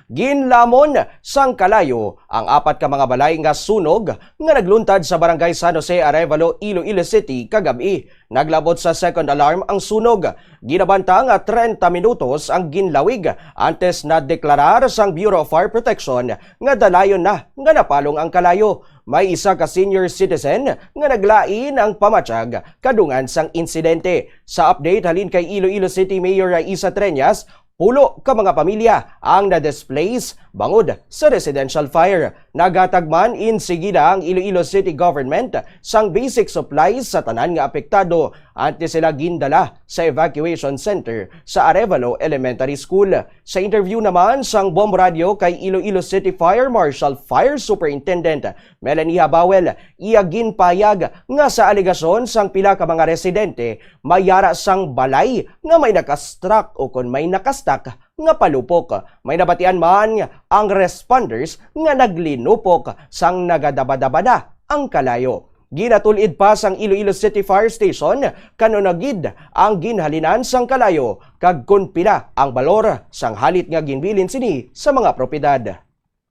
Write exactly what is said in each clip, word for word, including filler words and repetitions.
Ginlamon sang kalayo ang apat ka mga balay nga sunog nga nagluntad sa Barangay San Jose, Arevalo, Iloilo City kagab-i. Naglabot sa second alarm ang sunog. Ginabanta nga treinta minutos ang ginlawig antes na deklarar sang Bureau of Fire Protection nga dalayon na nga napalong ang kalayo. May isa ka senior citizen nga naglain ang pamatyag kadungan sang insidente. Sa update halin kay Iloilo City Mayor Raisa Treñas, pulo ka mga pamilya ang na-displace bangod sa residential fire. Naghatag man insigida ang Iloilo City Government sang basic supplies sa tanan nga apektado antes sila gindala sa evacuation center sa Arevalo Elementary School. Sa interview naman sang Bomb Radio kay Iloilo City Fire Marshal Fire Superintendent Melanie Habawel, iya ginpayag nga sa alegasyon sang pila ka mga residente, may yara sang balay nga may nakastruck o kon may nakastak nga palupok. May nabatian man ang responders nga naglinupok sang nagadabadaba na ang kalayo. Ginatul-id pa sang Iloilo City Fire Station kanunagid ang ginhalinan sang kalayo kag kon pila ang balor sang halit nga ginbilin sini sa mga propiedad.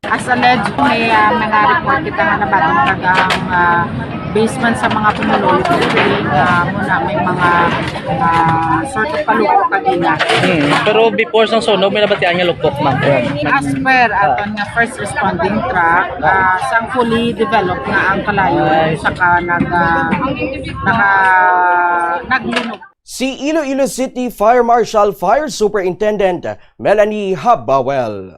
As alleged, may, ah, mga report kita nga nabaton kag ang, ah, basement sa mga pumuluyo nga muna may mga, ah, sort of palupok kagina. Hmm. Pero before sang sunog, may nabatian nga lupok man. As per aton nga first responding truck, ah, sang fully developed na ang kalayo, saka nag, ah, naka, naglinog. Si Iloilo City Fire Marshal Fire Superintendent Melanie Habawel.